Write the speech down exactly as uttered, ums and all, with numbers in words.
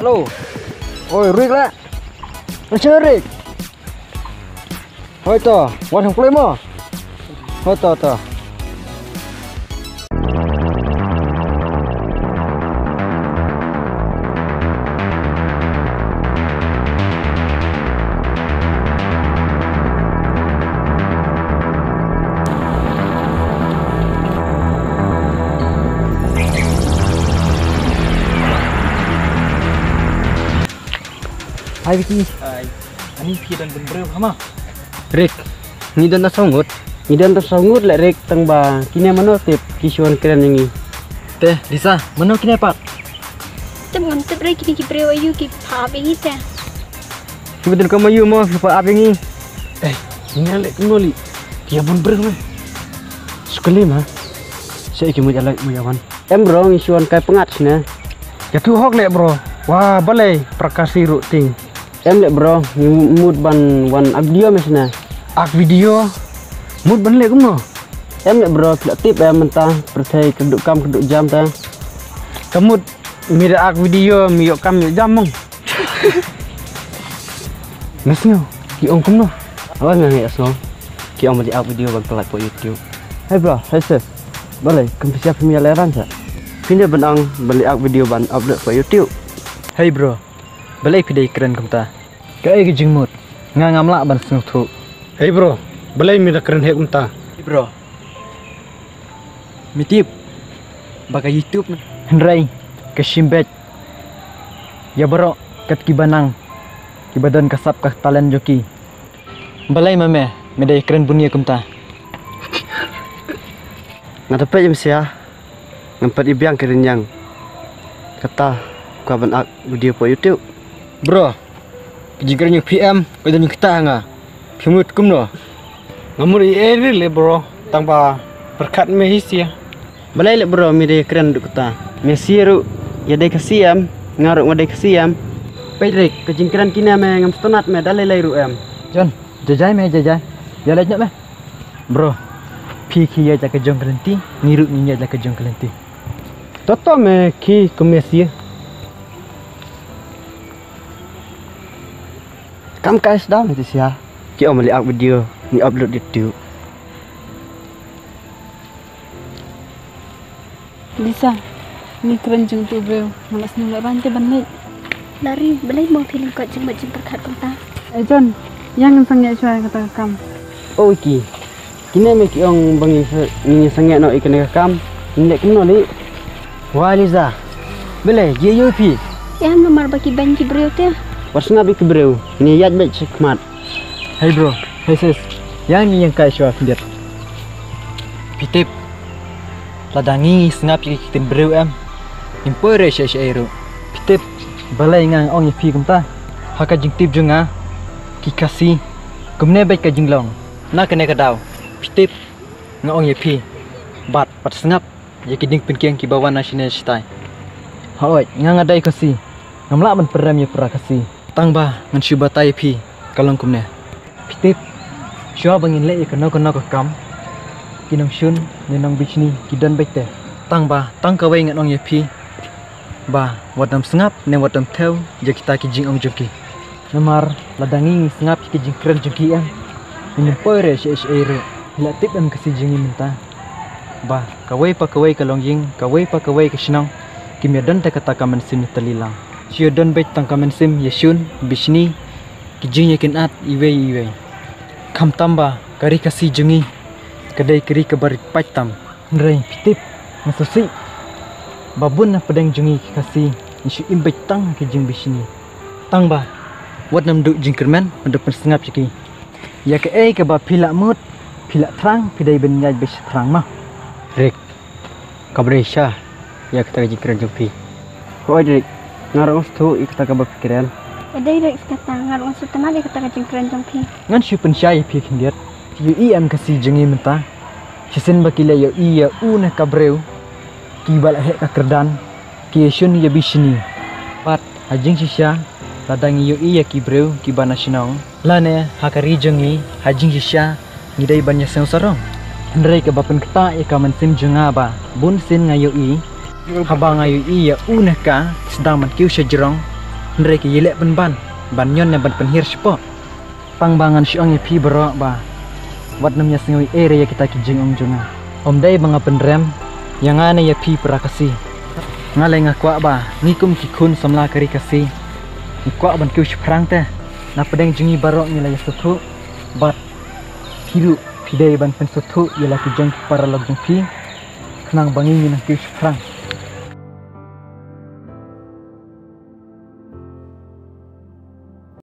Hello. Oi, Rik la. Oi, Rik. Oi to, wan hang play mo. Oi to to. Hai Vicky. Hai. Ani phi don bynriew hama. Rik, ngi don da saw ngut. Ngi don da saw ngut le Rik, tang ba kine mano tip ki shuan kren ngi. Te Lisa, mano kine pat? Tip ngam tip Rik, kine ki briew ayu ki pha ap ngi te. Ki bedul ka mayu mo ki pha ap ngi. Eh, ngi le kumno li. Ki ya bun briew me. Sukali ma. Sa ki mu jala mu yawan. Em bro, ngi shuan kai pengat sne. Ya tu hok le bro. Wah, balei prakasi ru ting. Em le bro, ngi mut ban wan ak video me sne. Ak video? Mut ban le kumno? Em le bro, phi la tip em mynta pyrthei kyrduh kam kyrduh jam ta. Ka mut mi da ak video mi yoh kam yoh jam mong. Ngasnyo, ki ong kumno? Awas ngi ngi asngo. Ki ong ban li ak video ban pynlait po YouTube. Hey bro, hey sis. Balei, kum pisa phi mi ya leran sa. Phi ne ban ang ban li ak video ban upload po YouTube. Hey bro. Balei phi dei kren kumta? Kaei ka jingmut? Nga ngam lah ban sngewthuh. Hei bro, balei mi da kren heh kumta? Hei bro. Mi tip ba ka YouTube na. Hynrei ka shim beit ïa baroh kat kiba nang, kiba don ka sap ka talent jong ki. Balei ma me, me dei kren bun ïa kumta? Nga da peit ïa msia. Ngam pat i biang ka rinyang. Kata ka ban ak video po YouTube. Bro, ka jingkren jong phi em ka don kata ha nga. Phi mut kumno? Nga mut i eri le bro, tang ba pyrkhat me hi sia. Balei le bro, me dei kren duk kata. Me sia ru, ïa dei ka sia em, nga ru nga dei ka sia em. Peit Rik, ka jingkren kine me ngam stonat me da lei lei ru em. Jon, jajai me jajai. Ïa leit noh me. Bro, phi ki ïa jaka jong ka lynti, ngi ruh ngi ïa jaka jong ka lynti. Toto me ki kumne sia. Kam kai sdang ti sia. Ki ong mali ak video, ngi upload YouTube. Lisa, ngi kren jingtu briew, nga la sngewleh ban te ban leit. Lari, balei mo phi lyngkot jingmut jingpyrkhat kumta? Eh John, ïa ngin sangeh shuwa ïa kata ka kam. Oh Iki, kine me ki ong ba ngin sa-, ngin sangeh noh ïa kane ka kam, ngin leh kumno lei? Wah Lisa, balei, jia ïa phi? Ïa namar ba ki beiñ ki briew te. Wat sngap ïa ki briew, ngin ïaid beit shakhmat. Hei bro, hei sis, ïa ngi ïeng kai shuwa khyndiat. Phi tip, lada ngi sngap ïa ki ktien briew em, ngim poi re shaei shaei ruh. Phi tip, balei nga ong ïa phi kumta? Ha ka jingtip jong nga, ki Khasi kumne beit ka jinglong. Na kane ka daw, phi tip, nga ong ïa phi, bad pat sngap ïa ki dieng pynkiang kiba wan na shane shatai. Hooid, nga nga dei Khasi, ngam lah ban pynrem ïa para Khasi. Tang ba ngan shu batai ïa phi ka long kumne. Phi tip, shuwa ba ngin leh ïa kano kano ka kam, ki nongshun ne nongbishni ki don beit te. Tang ba tang kawei ngan ong ïa phi, ba wat dam sngap ne wat dam thew ïa kita ki jingong jong ki. Namar lada ngi sngap ïa ki jingkren jong ki em, ngim poi re shaei shaei ruh. Phi la tip em Khasi jong ngi mynta, ba kawei pa kawei ka longïing, kawei pa kawei ka shnong, kim ïa don te kata ka mynsiem ïatylli lang. Shu ïa don beit tang ka mynsiem ïashun, bishni, ki jingïakynad iwei iwei. Khamtam ba ka ri Khasi jong ngi ka dei ka ri kaba rit paid tam. Hynrei phi tip, nga sngewsih ba bun na pdeng jong ngi ki Khasi ngi shu im beit tang ha ki jingbishni. Tang ba wat nym duh jingkyrmen, wat nym pynsngap ïa ki. Ïa kaei kaba phi lah mut, phi lah thrang, phi dei ban ïaid beit sha thrang ma. Rik, kaba dei shisha ïa kata ka jingkren jong phi. Hooid Rik, nga ruh nga sngewthuh ïa kata kaba phi kren. Ïa dei Rik, kata nga ruh nga sngewtynnat ïa kata ka jingkren jong phi. Ngan shu pynshai ïa phi khyndiat. Phi ïohi em Khasi jong ngi mynta, shisien ba ki la ïohi ïa u ne ka briew, kiba la heh ka kyrdan, ki ïashun ïabishni. Bad ha jingshisha, lada ngi ïohi ïa ki briew kiba na shnong lane ha ka ri jong ngi, ha jingshisha ngi dei ban ïasngew sarong. Hynrei kaba pynkhiah ïa ka mynsiem jong nga ba bunsien nga ïohi, haba nga ïohi ïa u ne ka sdang ban kiew sha jrong, Hynrei ki ïaleh pynban ban ñion ne ban pynhiar shapoh. Tang ba ngan shu ong ïa phi baroh ba wat nym ïa sngew ei ei re ïa kita ki jingong jong nga. Ym dei ba nga pynrem ïa nga ne ïa phi para Khasi. Nga lei nga kwah ba ngi kum ki khun samla ka ri Khasi ngi kwah ban kiew shaphrang te. Na pdeng jong ngi baroh ngi la ïa sngewthuh bad phi ruh phi dei ban pynsngewthuh ïa la ki jong ki paralok jong phi khnang ba ngi ngin nang kiew shaphrang.